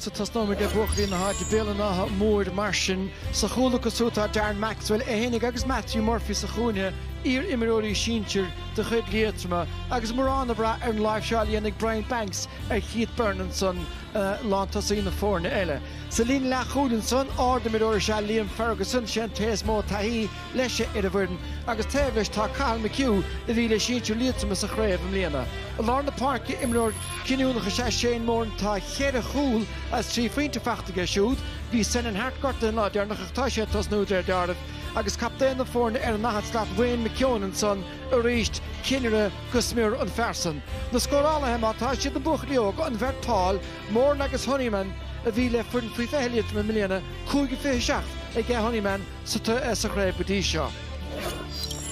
Agatsa tosnóimid le buachaillí na háite, Béal an Átha Móir mar sin. Sa chúl acu siúd tá Darren Maxwell é fhéinig agus Matthew Murphy sa chúinne, iar-imreoirí sinsir de chuid Liatroma, agus mórán ag brath ar an láimhseáil a dhéanfaidh Brian Banks ar Keith Byrne ansan, lántosaí na foirne eile. Sa líne leathchúil ansan, ard-imreoir is ea Liam Ferguson, sé an té is mó taithí leis ar an bhfoireann agus taobh leis tá Cathal McHugh a bhí le sinsir Liatroma sa chraobh i mbliana. I lár na páirce, imreoir cinniúnach is ea Shane Moran, tá cheithre chúl agus 3 phointe faighte aige siúd. Bhí Senan Harte gortaithe an lá deireanach ach tá sé ag tosnú de réir dealraimh agus captaen na foirne ar an ndaichead slat Wayne McKeown ansan arís, cinnire go smior an fear san. Na scórálaithe má tá siad na buachaillí óga, an bheirt Paul, Moran agus Honeyman a bhí le foireann faoi 20 Liatroma i mbliana, 5 27 aige Honeyman sa sa chraobh go dtí seo.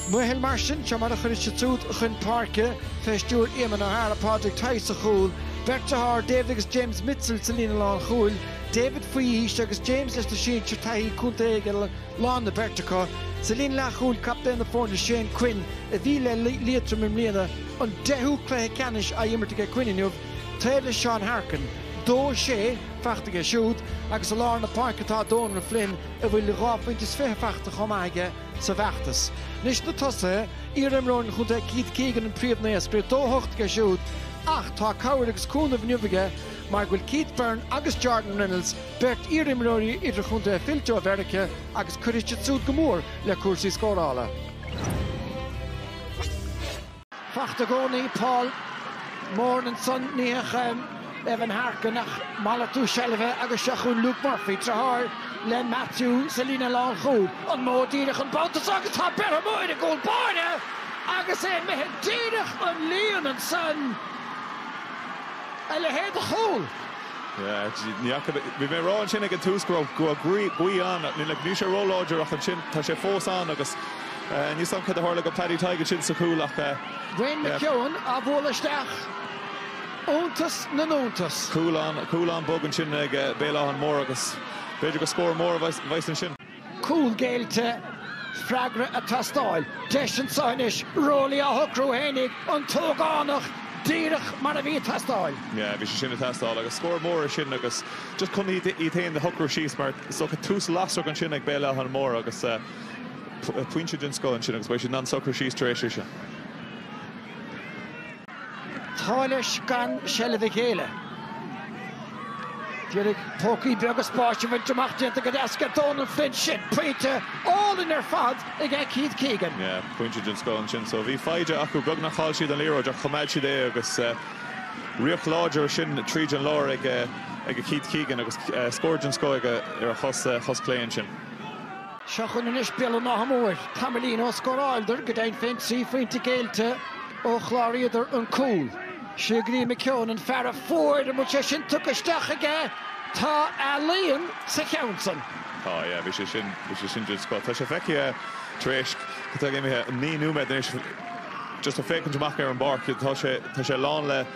Maothail mar sin, seo mar a chuirfidh siad siúd chun páirce, fé stiúir Éamonn O'Hara, Pádraig Tighe sa chúl, beirt dearthár, David agus James Mitchell sa líne lánchúil, David faoi aois agus James leis na sinsir, taithí contae ag a lán na beirte acu. Sa líne leathchúil, captaen na foirne Shane Quinn a bhí le Liatroim i mbliana, an deichiú cluiche ceannais á imirt aige Quinn inniu, taobh le Seán Harkin, 2, 6 faighte aige siúd, agus i lár na páirce tá Donal Flynn, a bhfuil 2 phointe is 20 faighte chomh maith aige sa bhfeachtas. Anois na tosaithe, iar-imreoir an chontae Keith Keegan an príomh-naoscaire, 2, 8 aige siúd, ach tá cabhair agus cúnamh inniu aige mar go bhfuil Keith Byrne agus Jordan Reynolds, beirt iar-imreoirí idirchontae fillte ó Mheiriceá agus cuirfidh siad siúd go mór le cúrsaí scórála. Faighte i gcónaí, Paul Moran ansan, ní hea Evan Harkin ach malartú seilbhe agus seo chugainn Luke Murphy, deartháir le Matthew sa líne lánchúil. An modh díreach an babhta seo agus tá beirthe mór i gcúl báire agus é imithe díreach an líon ansan. A leithéid de chúl! Ní fhaca mé, bhí mé ag rá ansin ag an tús go raibh gaoth ann, ní raibh sé róláidir ach ansin tá sé fós ann agus níl 'fhios a'm cad a tharla go Paddy Tighe ansin sa chúl ach. Wayne McKeown á bhualadh isteach, iontas na n-iontas. Cúl an, cúl an-bhog ansin ag Béal Átha Mór agus b'fhéidir gur scór mór a bheas ansin. Cúl géillte, freagra ag teastáil. Deis anseo anois, Rowley á shocrú fhéinig, an t-ógánach díreach mar a bhí ag teastáil. Yeah, bhí sé sin ag teastáil agus scór mór é sin agus just chun iad féin a shocrú síos mar is dócha tús lasrach ansin ag Béal Átha Mór agus pointe den scoth ansin agus beidh siad in ann socrú síos tar éis é sin. Tá leis gan seilbh a ghéilleadh. D'iarraidh pócaí beaga spáis a bhaint amach déanta go deas aige Donal Flynn. Sin pointe álainn ar fad aige Keith Keegan. Yeah, pointe den scoth ansin. So bhí foighde acu, beagnach chaill siad an liathróid ach choimeád siad é agus riocht láidir sin tríd an lár ag ag Keith Keegan agus scór den scoth aige ar a chos chos clé ansin. Seo chugainn anois Béal an Átha Móir. Tamaillín ó scóráileadar, go deimhin féin, 3 phointe géillte ó chláraíodar an cúl. Siar go dtí McKeown, an fear a fuair, an bhfuil sé sin tugtha isteach aige? Tá ealaíon sa cheann san. Tá, yeah, bhí sé sin, bhí sé sin den scoth. Tá sé feicthe tar éis, cad tá imithe, 9 nóiméad anois, just ag féachaint amach ar an bpáirc, tá sé, tá sé lán le,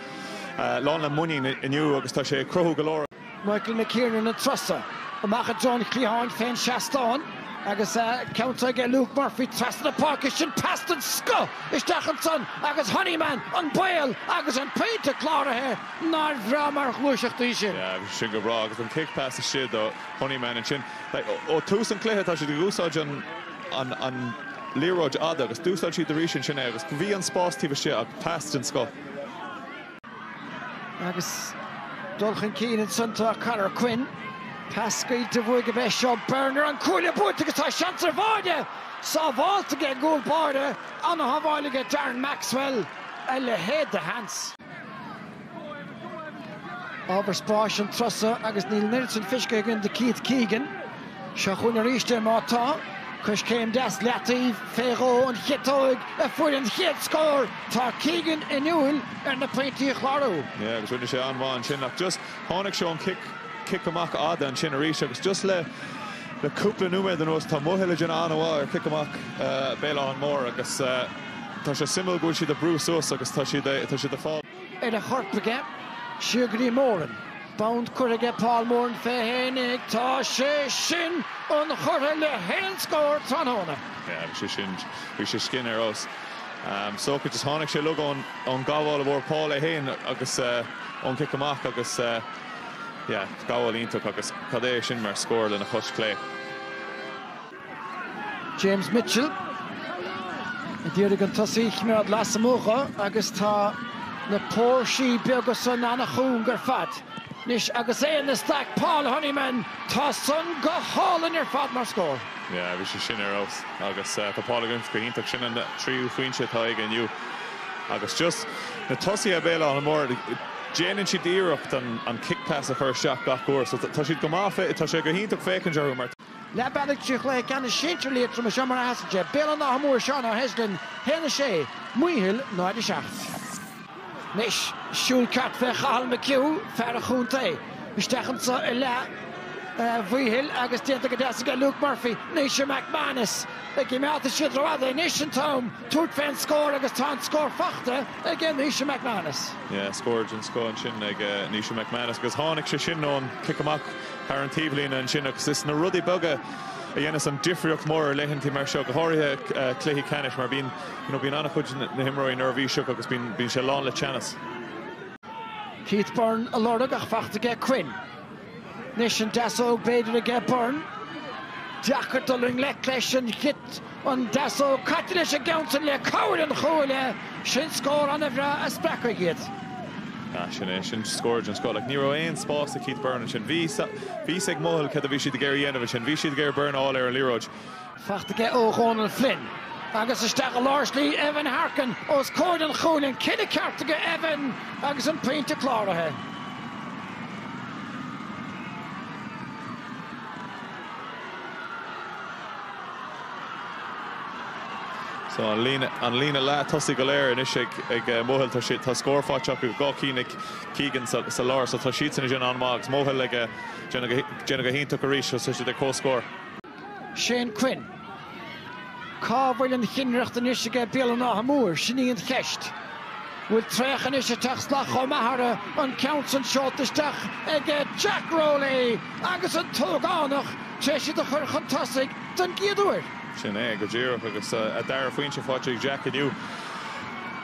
lán le muinín inniu agus tá sé ag cruthú go leor. Michael McKiernan an turas seo amach i dtreo an chliatháin fén seastán agus ceann seo aige Luke Murphy trasna na páirce sin pas den scoth isteach ansan agus Honeyman an baol agus an pointe cláraithe nár bhreá mar ghluaiseacht í sin. Yeah, bhí sin go breá agus an kick pass istigh do Honeyman ansin. Like, ó tús an chluiche tá siad ag úsáid an, an, an liathróid fhada agus d'úsáid siad arís ansin é agus bhí an spás taobh istigh ach pas den scoth. Agus dul chun cinn ansan tá Conor Quinn. Pas scaoilte uaidh ab é seo. Byrne ar an cuaille buailte agus tá seans ar bháide! Sábhálta ag an gcúl báire. Ana-shábháil aige Darren Maxwell. A leithéid de sheans. Ábhar spáis an turas seo agus níl an oiread sin feiscithe againn de Keith Keegan. Seo chugainn arís é má tá. Coiscéim deas leataobh fé dhó an chiotóig a fuair an chéad scór. Tá Keegan inniúil ar na pointí a chlárú. Yeah agus rinne sé an-mhaith ansin ach just tháinig sé ón cic cic amach fhada ansin arís agus just le le cúpla nóiméad anuas tá Maothail ag déanamh an-mhaith ar cic amach Béal Átha Mór agus tá sé suimiúil go bhfuil siad ag brú suas agus tá siad tá siad ag fáil. Ar a chorp aige siar go dtí Moran. Bonn curtha aige Paul Moran fé fhéinig. Tá sé sin ionchurtha le haon scór tráthnóna. Yeah, bhí sé sin, bhí sé sin ar fheabhas. So just tháinig sé uilig ón ón gabháil a bhfuair Paul é féin agus ón cic amach agus. Yeah, gabháil iontach agus cad é sin mar scór lena chois chlé. James Mitchell ag iarraidh an tosaí a choimeád lasmuigh dhe agus tá na póirsí beaga san ana-chúng ar fad anois agus é ina staic Paul Honeyman, tá san go hálainn ar fad mar scór. Yeah, bhí sé sin ar fheabhas agus tá Paul ag imirt go hiontach. Sin an tríú phointe atá aige inniu agus just na tosaithe Béal Átha Mór, déanann siad iarracht an kick pass a chur isteach gach uair so tá siad go maith, tá sé go hiontach féachaint orthu mar. Leath bealaigh trí chluiche ceannais sinsir Liatroma seo mar a sheasann sé, Béal an Átha Móir, Seán Ó hEislin, 1, 6, Maothail, 0, 7. Anois, siúl ceart fé Chathal McHugh, fear an chontae, isteach anso i leath Mhaothail agus déanta go deas aige Luke Murphy, Naoise McManus ag imeacht tá siad rófhada anois an t-am tabhairt fén scór agus tá an scór fachta aige Naoise McManus. Yeah, scór den scoth ansin ag Naoise McManus agus tháinig sé sin ón cic amach thar an taobhlíne ansin agus is na rudaí beaga a dhéanas an difríocht mór ar laethanta mar seo, go háirithe cluichí ceannais mar bíonn you know, bíonn an-chuid na himreoirí neirbhíseach agus bíonn, bíonn sé lán le teannas. Keith Byrne á lorg ach fachta aige Quinn. Anois an deasóg b'fhéidir aige Byrne. Deacair dul i ngleic leis an chit, an deasóg caite leis an gceann san le cabhair an chúil. Sin scór an-bhreá a spreagfaidh iad. Ah, sin é, sin scór den scoth. Like, ní raibh aon spás ag Keith Byrne ansin. Bhí, bhí a fhios ag Maothail cad a bhí siad ag iarraidh a dhéanamh ansin. Bhí siad ag iarraidh Byrne a fháil ar an liathróid. Fachta aige ó Dhónal Flynn agus isteach i lár slí Evan Harkin os comhair an chúil, an cinneadh ceart aige Evan agus an pointe cláraithe. So an líne, an líne leath tosaigh go léir anois ag, ag Maothail, tá siad, tá scór faighte acu, 2 cinn ag Keegan sa, sa lár, so tá siadsan ag déanamh an-mhaith agus Maothail ag déanamh go, déanamh go hiontach arís, so tá siad ag comhscór. Shane Quinn. Cá bhfuil an chinnireacht anois aige Béal an Átha Móir? Sin í an cheist. Bhfuil Traoch anois ag teacht salach chomh maith orthu, an ceann san seolta isteach aige Jack Rowley agus an t-ógánach tar éis iad a chur chun tosaigh don gcéad uair. Sin é go díreach agus a dara phointe faighte ag Jack inniu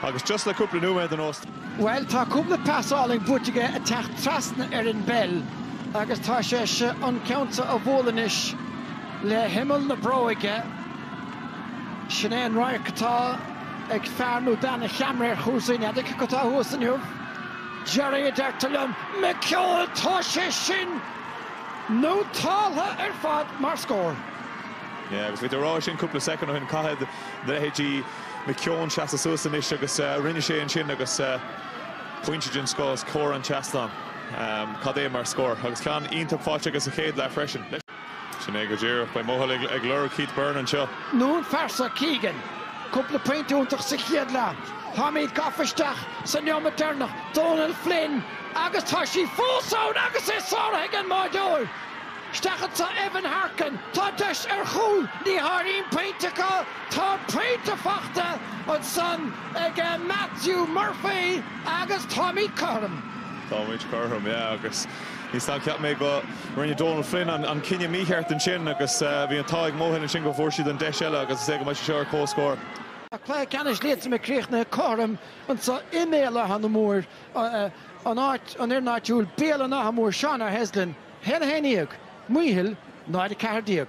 agus just le cúpla nóiméad anuas. Bhuel, tá cúpla pas álainn buaite aige ag teacht trasna ar an bpeil agus tá sé tar éis an ceann seo a bhualadh anois le himeall na bróige. Sin é an radharc atá ag fear nó bean an cheamara ar chúrsaí. N'fheadar cé acu atá thuas inniu. Jerry, a deirtear liom. McKeown, tá sé sin nótáltha ar fad mar scór. Yeah, agus bhí tú ag rá sin cúpla soicind ó shin, caithfidh leithéidí McKeown seasamh suas anois agus rinne sé ansin agus pointe den scoth os comhair an tseastáin. Cad é mar scór agus ceann iontach faighte aige sa chéad leath freisin. Sin é go díreach. Beidh Maothail ag lorg Keith Byrne anseo. Nó an fear seo, Keegan. Cúpla pointe iontach sa chéad leath. Táimid gafa isteach sa neomat deireanach. Donal Flynn agus tá sí fós ann agus é sáraithe ag an mbáireoir. Isteach anso Evan Harkin, tá deis ar chúl, ní háirím pointe acu, tá pointe fachta ansan ag Matthew Murphy agus táimid cothrom. Táimid cothrom, yeah, agus níos ná cheap mé go rinne Donal Flynn an cinneadh mícheart ansin agus bhí an t-ádh ag Maothail ansin go bhfuair siad an deis eile agus is é go mbeidh sé seo ar comhscór. Tá cluiche ceannais Liatroma críochnaithe cothrom anso i mBéal Átha na Móir, an áit, an fhoireann áitiúil, Béal an Átha Móir, Seán Ó hEislin. 1, 11, Maothail, 0, 14.